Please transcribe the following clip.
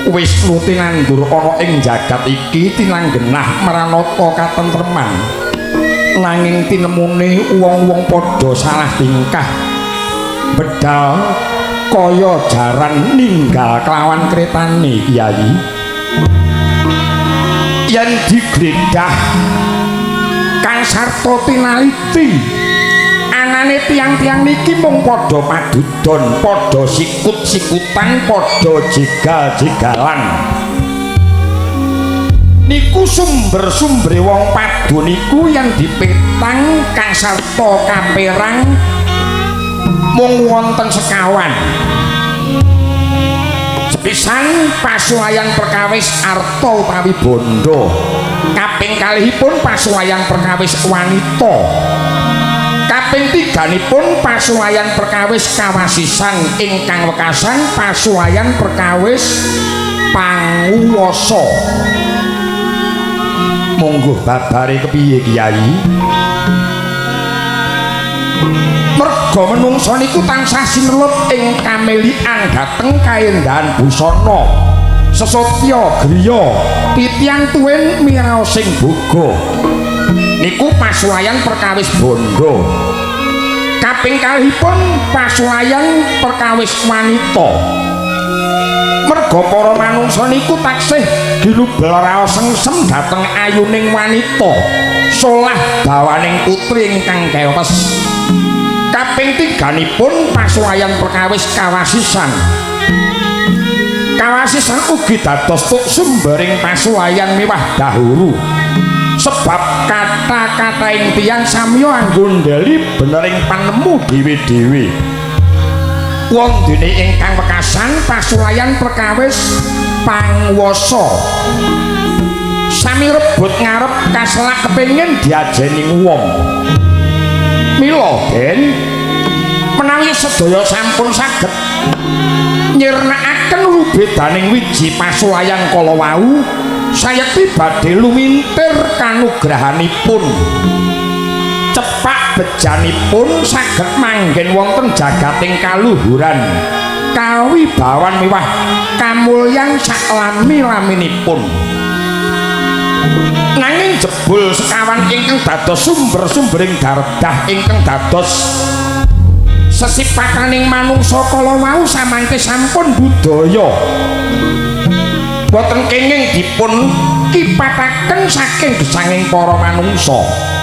Wisnu tinandur ana ing jagat iki tinanggenah maranata katentreman. Nanging tinemune wong-wong padha salah tingkah. Bedal kaya jaran ninggal kelawan kretane, Kyai. Yen digledah kang sarta tinaliti, anane tiang-tiang niki mung padha padudon, padha sikut-sikutan, padha jegal-jegalan. Niku sumber-sumbere wong padu niku yang dipetang kang sarta kaperang mung wonten sekawan. Sepisan pasuwayan perkawis arta utawi bondo. Kaping kalihipun pasuwayan perkawis wanita. Kaping tiganipun pasuwayan perkawis kawasisan, ingkang wekasan pasuwayan perkawis panguwasa. Monggo babare kepiye, Kyai? Merga menungsa niku tansah sinelut ing kamelian dhateng kaendahan busana, sesotya griya, titiang tuwin miraosing boga. Niku pasuwayan perkawis bondo. Kaping kalihipun pasuwayan perkawis wanita. Merga para manungsa niku taksih ginubel raos sengsem dhateng ayuning wanita, solah bawaning putri ingkang kewes. Kaping tiganipun pasuwayan perkawis kawasisan. Kawasisan ugi dados tuk sumbering pasuwayan miwah dahuru. Sebab kata-kataing tiyang samiya anggondeli benering panemu dhewe-dhewe. Wondene ingkang wekasan pasuwayan perkawis panguwasa. Sami rebut ngarep kaselak kepengin diajeni wong. Mila Den, menawi sedaya sampun saged nyirnakaken rubedaning wiji pasuwayan kala wau, sayekti badhe lumintir kanugrahanipun. Cepak bejanipun saged manggen wonten jagating kaluhuran, kawibawan miwah kamulyan saklami-laminipun. Nanging jebul sekawan ingkang dados sumber-sumbering dardah ingkang dados sesipataning manungsa kala wau samangke sampun budaya. Boten kenging dipun kipataken saking gesanging para manungsa.